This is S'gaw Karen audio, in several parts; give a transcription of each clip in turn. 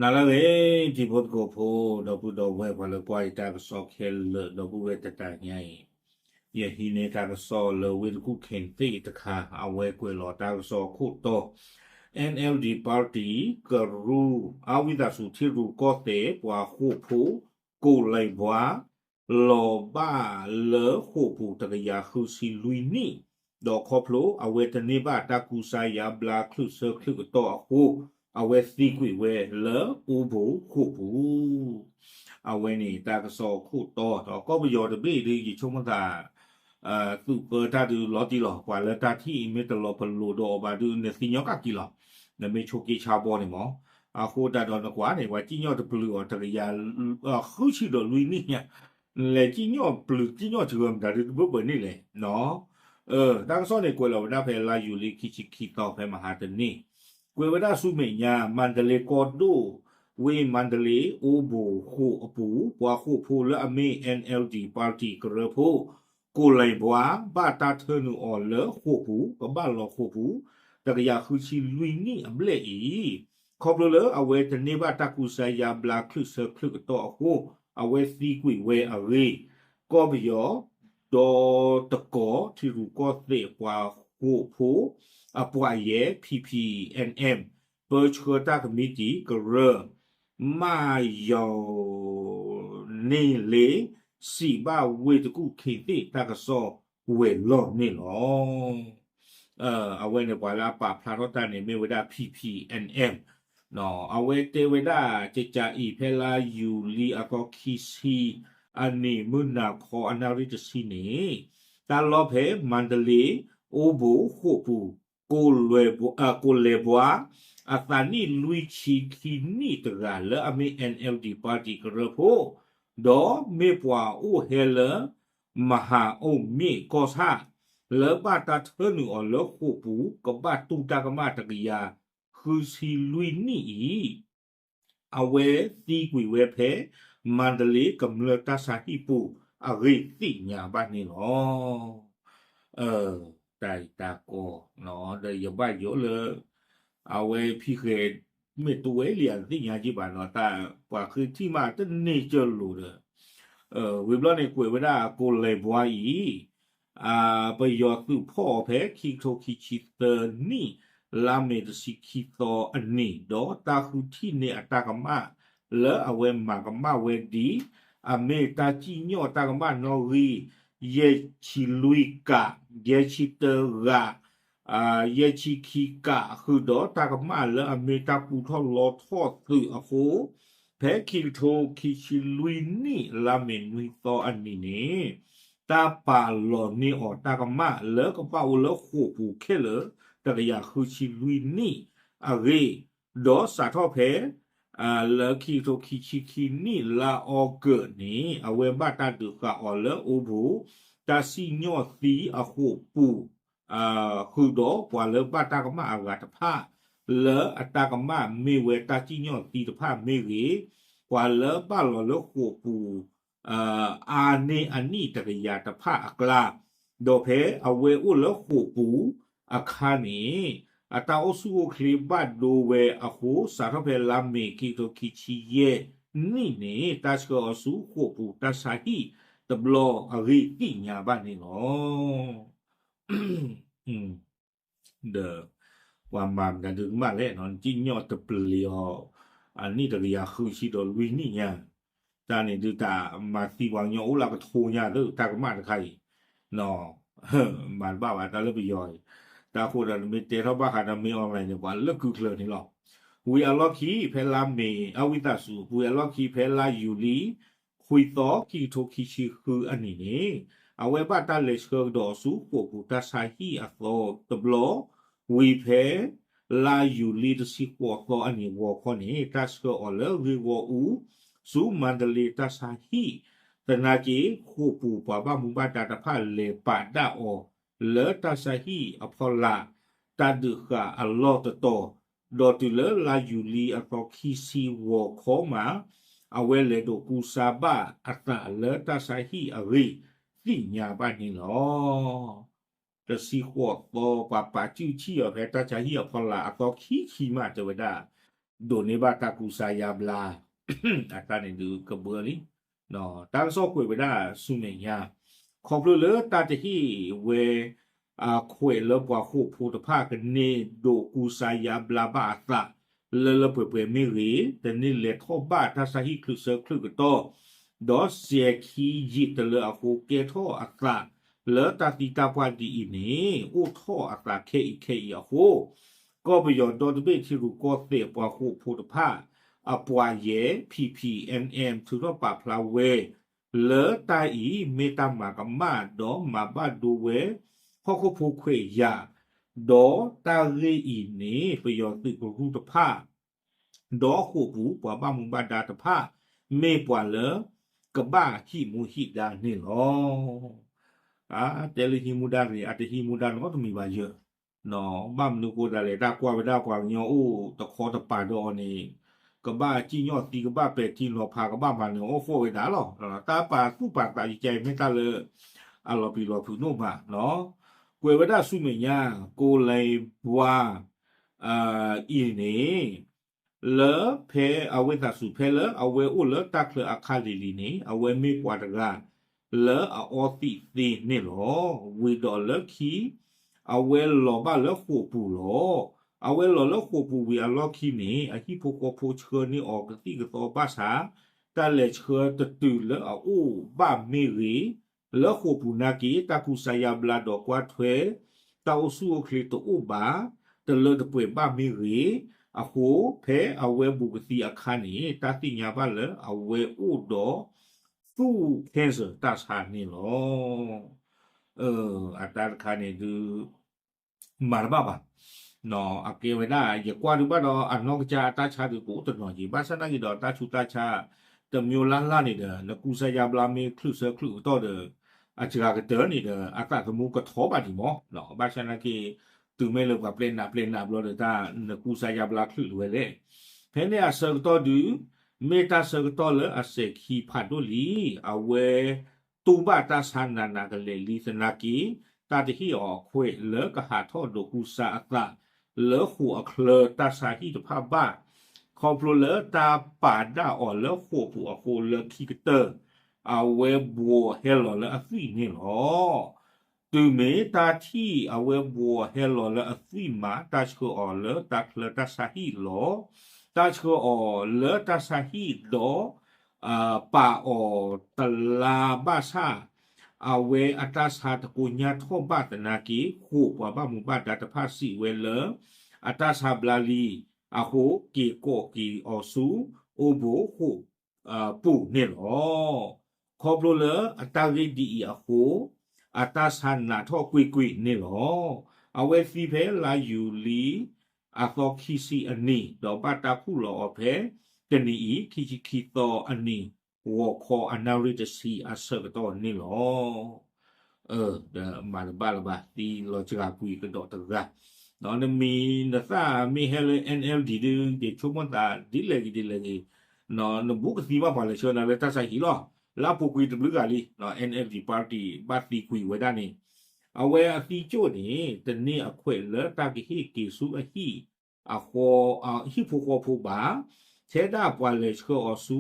နၤလၢအဂ့ၤ တံၤဖိသကိးဖိ ဒီပုၢ်ဒီဝဲၢ် ပှၤလၢကွၢ်ယတၢ်ကစီၣ်ခဲလၢာ် ဒီပုၢ်ဝဲၢ်တတၢ်ညါအံၤ, ယဟံးန့ၢ်တၢ်ကစီၣ်လၢဝ့ၢ်တကူၣ်ခ့ၣ်သ့ၣ်တခါ အဝဲကွဲးလီၤတၢ်ကစီၣ်အခိၣ်တီ, NLD party ကရူၢ် အဝံသးစူၤထံရူၢ်ကီၢ်သဲး ပှၤဃိာ်ဖိ ကိးလဲၤဘှါ လီၤဘၣ်လၢဃိာ်ပူၤတကယၤဃုဆံလွံၢ်နံၣ်, ဒီးခီဖျိအဝဲတန့ၢ်ဘၣ်တၢ်ကူစါယါဘျါချုးဆၢချုးကတီၢ်အဃိ, အဝဲသံကွံာ်ဝဲလၢအိၣ်ဘိဃိာ်ပူၤ. အဝဲန့ၣ်တၢ်ကစီၣ်အခိၣ်တီ ဒီးကီၢ်ပယီၤတဘ့ၣ်ဒုး ယဆိကမိၣ်သး သုးပၢတၢ်ဒုးလီၤတံၢ်လီၤ. ပှၤလၢတၢ်ထံၣ်အံၤမ့ၢ်တလီၤပလိာ်ဒီးအီၤဘၣ်ဒုး နသံညီကၢ်က့ၤလီၤ. နမ့ၢ်ဆိးက့ဆါဘီန့ၣ်မး, အဃိသတးဒီးနကွၢ်န့ၣ် ပှၤစံၣ်ညီၣ်တပျုာ်အီၤတကယၤ ဃုဆံဒီးလွံၢ်နံၣ်ညါ, လဲၤစံၣ်ညီၣ်ပျုာ်စံၣ်ညီၣ်စှၤမတၤဒုးတဘၣ်ပှဲၤန့ၣ်လဲၣ်. တၢ်ကစီၣ်န့ၣ်ကွဲးလီၤဝဲဒၣ်ဖဲလါယူၤလံခံဆံခံသီဖဲမဟါတနံၤ, ကွဲးဝဲဒၣ်ဆူမဲာ်ညါ မန္တလေးကီၢ်ဒိၣ် ဝ့ၢ်မန္တလေး အိၣ်ဘိဃိာ်အပူၤ ပှၤဃိာ်ဖိလၢအမ့ၢ် NLD party ကရၢဖိ ကိးလဲၤဘှါ ဘၣ်တၢ်ထၢနုာ်အီၤလၢဃိာ်ပူၤ ကဘၣ်လီၤဃိာ်ပူၤ တကယၤဃုဆံလွံၢ်နံၣ်အဘျဲၣ်အံၤ, ခီဖျိလၢအဝဲတန့ၢ်ဘၣ်တၢ်ကူစါယါဘျါချုးဆၢချုးကတီၢ်အဃိ, အဝဲသံကွံာ်ဝဲအဂ့ၢ်, ကီၢ်ပယီၤ ဒီတကီၢ်ထံရူၢ်ကီၢ်သဲးပှၤဃိာ်ဖိ အပှၤယဲၢ် PPNM ပၢဆှၢတၢ်ကမံးတံာ် ကရၢ မၢ်ယီၤန့ၣ်လ့ စံးဘၣ်ဝ့ၢ်တကူၣ်ခ့ၣ်သ့ၣ်တၢ်ကစီၣ်ဝဲၤလီၢ်န့ၣ်လီၤ. အဝဲန့ၣ်ပှၤလၢအပာ်ဖျါထီၣ်တၢ်န့ၣ်မ့ၢ်ဝဲဒၣ် PPNM, အဝဲတဲဝဲဒၣ် ကကးအံၤဖဲလါယူၤလံအသီခံဆံအနံၤ မုၢ်နၤခီအနၣ်ရံၣ်တဆံန့ၣ်, တၢ်လီၢ်ဖဲမန္တလေး အိၣ်ဘိဃိာ်ပူၤ ကိးလဲၤဘှါ အသးနံၣ်လွံၢ်ဆံခံနံၣ်တဂၤလၢအမ့ၢ် NLD party ကရၢဖိ, ဒီးမ့ၢ်ပှၤအိၣ်ဟဲလၢ မဟာအောင်မြင် ကီၢ်ဆၣ် လၢဘၣ်တၢ်ထၢနုာ်အီၤလၢဃိာ်ပူၤ ကဘၣ်တူၢ်တၢ်ကမၣ်တကယၤဃုဆံလွံၢ်နံၣ်အံၤ, အဝဲသံကွံာ်ဝဲဖဲ မန္တလေးကမျၢၢ်တၢ်ဆါဟံၣ်ပူၤအဂ့ၢ်သ့ၣ်ညါဘၣ်န့ၣ်လီၤ. တၢ်အံၤတၢ်ကီ, ဒီးယဘၣ်ယိၣ်လၢ အဝဲဖံးဃဲၤ မ့ၢ်တဝဲလံအသ့ၣ်ညါက့ဘၣ်ဒီး တၢ်ပှၤဃ့ထံၣ်မးတန့ၢ်ကၢၢ်လိာ်ဒီး, ဝံၤဘျီန့ၣ်ကွဲးဝဲဒၣ်ကိးလဲၤဘှါအံၤ ပယီၤသုးဖီၣ်အီၤဖဲခံကထိခံဆံသၢနံၣ် လါမ့ၤတဆံခံသီအနံၤ ဒီးတၢ်ဃုထံၣ်န့ၢ်အတၢ်ကမၣ် လၢအဝဲမၤကမၣ်ဝဲဒ် အမ့ၢ်တၢ်စံၣ်ညီၣ်တၢ်ကမၣ်နီၣ်ဂံၢ် ယဲၢ်ဆံလွံၢ်ကး ယဲၢ်ဆံတၢဂၤ ယဲၢ်ဆံခံကး ဃုာ်ဒီးတၢ်ကမၣ်လၢအမ့ၢ်တၢ်ကူထီၣ်လီထီၣ်သုးအဃိ, ဖဲခံကထိခံဆံလွံၢ်နံၣ် လါမ့ၤနွံသီအနံၤန့ၣ်, တၢ်ပာ်လီၤန့ၢ်အီၤတၢ်ကမၣ်လၢကဘၣ်အိၣ်လၢဃိာ်ပူၤခဲလၢာ် တကယၤဃုဆံလွံၢ်နံၣ်အဂ့ၢ်, ဒီးစးထီၣ်ဖဲ လၢခံကထိခံဆံခံနံၣ် လါအီကူးန့ၣ် အဝဲဘၣ်တၢ်ဒုးဃာ်အီၤလၢအိၣ်ဘိ တၢ်စံၣ်ညီၣ်သံအဃိာ်ပူၤ ဃုာ်ဒီးပှၤလၢဘၣ်တၢ်ကမၣ်အဂၤတဖၣ် လၢအတၢ်ကမၣ်မ့ၢ်ဝဲတၢ်စံၣ်ညီၣ်သံတဖၣ်မ့ၢ်ဂ့ၤ, ပှၤလၢဘၣ်လီၤလၢဃိာ်ပူၤ အါန့ၢ်အနံၣ်တကယၤတဖၣ်အကျါ, ဒီးဖဲအဝဲအိၣ်လၢဃိာ်ပူၤအခါန့ၣ်, အတၢ်အိၣ်ဆူၣ်အိၣ်ချ့ဘၣ်ဒိဝဲအဃိ စးထီၣ်ဖဲလါမ့ၤခံကထိခံဆံယဲၢ်နံၣ်န့ၣ် တၢ်ဆှၢအီၤဆူဃိာ်ပူၤတၢ်ဆါဟံၣ်တဘျီအဂ့ၢ်သ့ၣ်ညါဘၣ်န့ၣ်လီၤ. ဒီးပှၤမၤမတၤဒုးကမၣ်လဲၣ်, စံၣ်ညီၣ်တပျံၤအီၤ အနံၣ်တကယၤဃုဆံဒီးလွံၢ်နံၣ်ညါ, တၢ်န့ၣ်ဒုးတၢ်မၤသံပှၤကညီအိၣ်လၢကထိညါသ့ တၢ်ကမၣ်တခါအံၤ, မၤတဘၣ်ဘၣ်တၢ်လၢပယီၤအံၤ, တၢ်ဃိဒီးနမ့ၢ်တဲထီၣ်ဘၣ်ဃးဒီးမ့ၢ် online န့ၣ် ပှၤလၢကုၢ်ကျၢၤန့ၣ်လီၤ. ဝံၤအလီၢ်ခံဖဲလါမ့ၤ အဝံသးစူၤ ဝံၤအလီၢ်ခံဖဲလါယူၤလံ ခွံသီခံကထိခံဆံဃုအနံၤန့ၣ်, အဝဲဘၣ်တၢ်လဲၤဆှၢကဒီးဆူဃိာ်ပူၤတၢ်ဆါဟံၣ်အသီတဘျီ, ဝံၤဖဲ လါယူၤလံတဆံဃိးသီအနံၤဂီၤခီန့ၣ် တၢ်ဆှၢအီၤလၢဂ့ၢ်ဂီၢ်အူ ဆူမါဒလ့တၢ်ဆါဟံၣ်, သနာ်က့ ဃိာ်ပူၤပှၤဘၣ်မူဘၣ်ဒါတဖၣ်လဲၤပာ်ဒၣ်အီၤ လၢတၢ်ဆါဟံၣ်အဖီလာ် တၢ်ဒုးဃာ်အလီၢ်တတီၤ, ဒီးတုၤလၢလါယူၤလံအသီခံဆံဂီၤခီမး, အဝဲလဲၤဒိးကူစါဘၣ်အသးလၢတၢ်ဆါဟံၣ်အဂ့ၢ်သ့ၣ်ညါဘၣ်န့ၣ်လီၤ. တဆံဃိးသီ ပှၤပာ်စုၣ်ထံၣ်အီၤဖဲတၢ်ဆါဟံၣ်အဖီလာ်အသီခံဆံမး တဲဝဲဒၣ်, ဒိးန့ၢ်ဘၣ်တၢ်ကူစါယါဘျါ အတၢ်န့ၣ်ဒုးကဘှၢလံ. တၢ်ကစီၣ်ကွဲးဝဲဒၣ်ဆူမဲာ်ညါ, ခီဖျိလၢတၢ်တဟ့ၣ်ဝဲ အခွဲးလၢပှၤဃိာ်ဖိတဖၣ်ကန့ၢ်ဒိးကူစါယါဘျါဘၣ်အသး လၢလၢပှဲၤပှဲၤမ့ၢ်ဂ့ၤ, တန့ၢ်လဲၤထီၣ်ဘၣ်တၢ်ဆါဟံၣ်ချုးဆၢချုးကတီၢ်, ဒီးစဲၤခံယံာ်တလၢအဃိ ကဲထီၣ်အသးလၢတၢ်သံတၢ်ပှၢ်ဒ်အံၤန့ၣ် အိၣ်ထီၣ်အသးခဲအံၤခဲအံၤအဃိ, ကီၢ်ပယီၤဒီတဘ့ၣ်ထံရူၢ်ကီၢ်သဲးပှၤဃိာ်ဖိတဖၣ် အပှၤယဲၢ် P P N M ထုးထီၣ်ပာ်ဖျါဝဲ လၢတၢ်အံၤမ့ၢ်တၢ်မၤကမၣ် ဒီးမၤဘၣ်ဒိဝဲ ဟီၣ်ခိၣ်ဖိခွဲးယာ်, ဒီးတၢ်ဂ့ၢ်အံၤန့ၣ် ပယီၤသုးကရူၢ်တဖၣ် ဒီးဃိာ်ပူၤပှၤဘၣ်မူဘၣ်ဒါတဖၣ် မ့ၢ်ပှၤလၢ ကဘၣ်ဟံးမူဟံးဒါန့ၣ်လီၤ. တဲလၢဟံးမူဒါန့ၣ် အတဟံးမူဒါနီတမံၤဘၣ်ယၢ် ဘၣ်မနုၤဃိသတးလဲၣ် တၢ်ကွၢ်ဝဲဒၣ်ပှၤကညီအိၣ်တခီတပၤဒီးအီၤန့ၣ် ကဘၣ်စံၣ်ညီၣ်သံ ကဘၣ်ပဲာ်ထံနီၤဖး ကဘၣ်မၤနၢၤအီၣ်ဃီၣ်ဝဲဒၣ်လီၤ. တၢ်ပာ်သူၣ်ပာ်သးယကဲမ့ၢ်တၢ်လၢ အလီၤပျံၤလီၤဖုးနီၣ်မး, ကွဲးဝဲဒၣ်ဆူမဲာ်ညါ ကိးလံဘွါ အံၤန့ၣ် လၢဖဲအဝဲသးစူၤဖဲလၢအဝဲအိၣ်လၢတၢ်ချၢအခါလံၤလံၤန့ၣ် အဝဲမ့ၢ်ပှၤတဂၤ လၢအအီသံးသ့န့ၣ်လီၤ. ဝံၤဒီးလၢခံ အဝဲလီၤဘၣ်လၢဃိာ်ပူၤလီၤ. အဝဲလီၤလၢဃိာ်ပူၤဝံၤအလီၢ်ခံန့ၣ် အဟံၣ်ဖိဃီဖိဆှၢန့ၢ်အီၤကသံၣ်ကသီဘၣ်ဆၣ် တၢ်လဲၤဆှၢတတုၤလၢအအိၣ်ဘၣ်မ့ၢ်ဂ့ၤ, လၢဃိာ်ပူၤနာ်က့ တၢ်ကူစါယါဘျါဒီးကွၢ်ထွဲ တၢ်အိၣ်ဆူၣ်အိၣ်ချ့တအိၣ်ဘၣ်, တလၢတပှဲၤဘၣ်မ့ၢ်ဂ့ၤ, အဃိ ဖဲအဝဲဘူးကသံအခါန့ၣ် တၢ်သ့ၣ်ညါဘၣ်လၢအဝဲအိၣ်ဒီး သူၣ် cancer တၢ်ဆါန့ၣ်လီၤ. အတၢ်တခါန့ၣ်ဒုး မၤတဘၣ်ဘၣ်. အကဲဝဲဒၣ် ယကွၢ်ဒုးဘၣ်ဒီးအနီၢ်ကစၢ်အတၢ်ဆါဒုးကအိၣ်တနီၤက့ၤ ဘၣ်ဆၣ်နာ်က့ဒီးတၢ်ဆူးတၢ်ဆါ တမံၤလၢ်လၢ်န့ၣ်ဒီး နကူစါယါဘျါမ့ၢ်ချုးဆၢချုးကတီၢ်ဒီး အစှၤကတၢၢ်န့ၣ်ဒီး အသးသမူကထီဘၣ်ဒံးမး. ဘၣ်ဆၣ်နာ်က့ တုၤမ့ၢ်လၢပှၤပျဲနးပျဲနးဘျီဒီး တၢ်နကူစါယါဘျါချုးလၢၤဝဲလဲၣ်. ဖဲန့ၣ်အဆၢကတီၢ်ဒုး မ့ၢ်တၢ်ဆၢကတီၢ်လၢအစဲၤခံဖးဒိၣ်လံ. အဝဲ တူၢ်ဘၣ်တၢ်ဆါနးနးကလဲာ်လံသနာ်က့ တၢ်တဟ့ၣ်အီၤအခွဲးလၢကဟးထီၣ်ဒိးကူစါအသး လၢဃိာ်အချၢတၢ်ဆါဟံၣ်တဖၣ်ဘၣ်, ခီဖျိလၢတၢ်ပာ်ဒၣ်အီၤလၢဃိာ်ပူၤအဃိလၢခံကတၢၢ် အဝဲဘှီဟဲလီၤလၢအသွံၣ်န့ၣ်လီၤ. တုၤမ့ၢ်တၢ်ထံၣ်အဝဲဘှီဟဲလီၤလၢအသွံၣ်မး တၢ်ဆှၢအီၤလၢတၢ်ချၢတၢ်ဆါဟံၣ်လီၤ. တၢ်ဆှၢအီၤလၢတၢ်ဆါဟံၣ်ဒီး ပာ်အီၤတလါဘၣ်ဆၣ် အဝဲအတၢ်ဆါတကိညၢ်ထီၣ်ဘၣ်သနာ်က့ ဃိာ်ပှၤဘၣ်မူဘၣ်ဒါတဖၣ်စံးဝဲလၢ အတၢ်ဆါဘျါလံအဃိ က့ၤကိးက့ၤအီၤဆူ အိၣ်ဘိဃိာ်ပူၤန့ၣ်လီၤ. ခီဖျိလၢအတၢ်ဂ့ၢ်ဒ်အံၤအဃိ အတၢ်ဆါနးထီၣ်ကွ့ၢ်ကွ့ၢ်န့ၣ်လီၤ. အဝဲသံဖဲလါယူၤလံ အသီခံဆံအနံၤ ဒီးဘၣ်တၢ်ခူၣ်လီၤအီၤဖဲ တနံၤအံၤ ခံဆံခံသီအနံၤ ဂီၤခီအနၣ်ရံၣ်တဆံအဆၢကတီၢ်န့ၣ်လီၤ. ဒီးမၤတဘၣ်လၢၤဘၣ် သံလီၤစှၤကွံာ်ကဒီးတဂၤ, နမံၤနသၣ်မ့ၢ်ဟဲလၢ N L D ဒုး ယဆိကမိၣ်သးဒ်လဲၣ်ဂ့ၤဒ်လဲၣ်ဂ့ၤ, နဘူးကသံဘၣ်ပှၤလဲၤဆှၢနၤလၢတၢ်ဆါဟံၣ်လီၤ. လၢအပူၤကွံာ်တဘျုးဂၤလံ N L D party ဘၣ်သံကွံာ်ဝဲဒၣ်န့ၣ်, အဝဲအသံကၠိၣ်န့ၣ် တန့ၢ်အခွဲးလၢတၢ်ကဟ့ၣ်က့ၤဆူအဟံၣ် အဃီ ဟံၣ်ဖိဃီဖိဘၣ်, ထဲဒၣ်ပှၤလဲၤဆှၢအီၤဆူ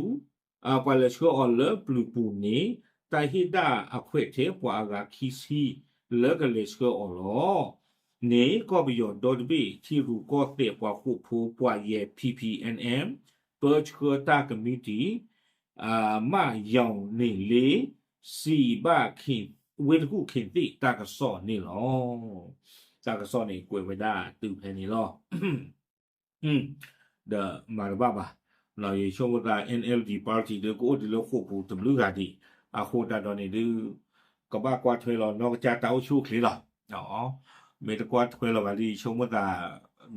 ပှၤလဲၤဆှၢအီၤလၢပျုၤပူၤန့ၣ် တၢ်ဟ့ၣ်ဒၣ်အခွဲးထဲပှၤအဂၤခံဆံ လၢကလဲၤဆှၢအီၤလီၤ. န့ၣ်ကီၢ်ပယီၤဒီတဘ့ၣ် ထံရူၢ်ကီၢ်သဲးပှၤဃိာ်ဖိပှၤယဲၢ် P P N M ပၢဆှၢတၢ်ကမံးတံာ် မၢ်ယီၤန့ၣ်လ့ စံးဘၣ်ဝ့ၢ်တကူၣ်ခ့ၣ်သ့ၣ်တၢ်ကစီၣ်န့ၣ်လီၤ. တၢ်ကစီၣ်န့ၣ်ကွဲးဝဲဒၣ်တုၤဖဲန့ၣ်လီၤ. ဒီးမၤတဘၣ်ဘၣ်, ယဆိကမိၣ်သး N L D party ဒုးကအိၣ်ဒံးလၢဃိာ်ပူၤတဘျုးဂၤဒံး, အဃိသတးဒီးန့ၣ်ဒုး ကဘၣ်ကွၢ်ထွဲလီၤနီၢ်ကစၢ်တၢ်အိၣ်ဆူၣ်အိၣ်ချ့လီၤ. မ့ၢ်တကွၢ်ထွဲလီၤဘၣ်လံ ယဆိကမိၣ်သး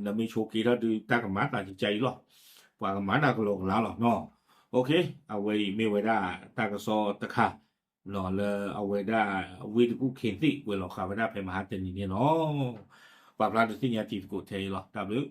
နမ့ၢ်ဆိက့ၤထီၣ်ဒုး တၢ်ကမၤသးကကါအံၤလီၤ. ပှၤကမၤနၢ်ကလီကလါလီၤနီၤ. အဝဲအံၤမ့ၢ်ဝဲဒၣ်တၢ်ကစီၣ်တခါ လၢအဝဲဒၣ် ဝ့ၢ်တကူၣ်ခ့ၣ်သ့ၣ် ကွဲးလီၤဃာ်ဝဲဒၣ်ဖဲမဟါတနံၤန့ၣ်လီၤ. ပာ်ဖျါဒုးသ့ၣ်ညါတံၤသကိးထဲအံၤလီၤ. တၢ်ဘျုး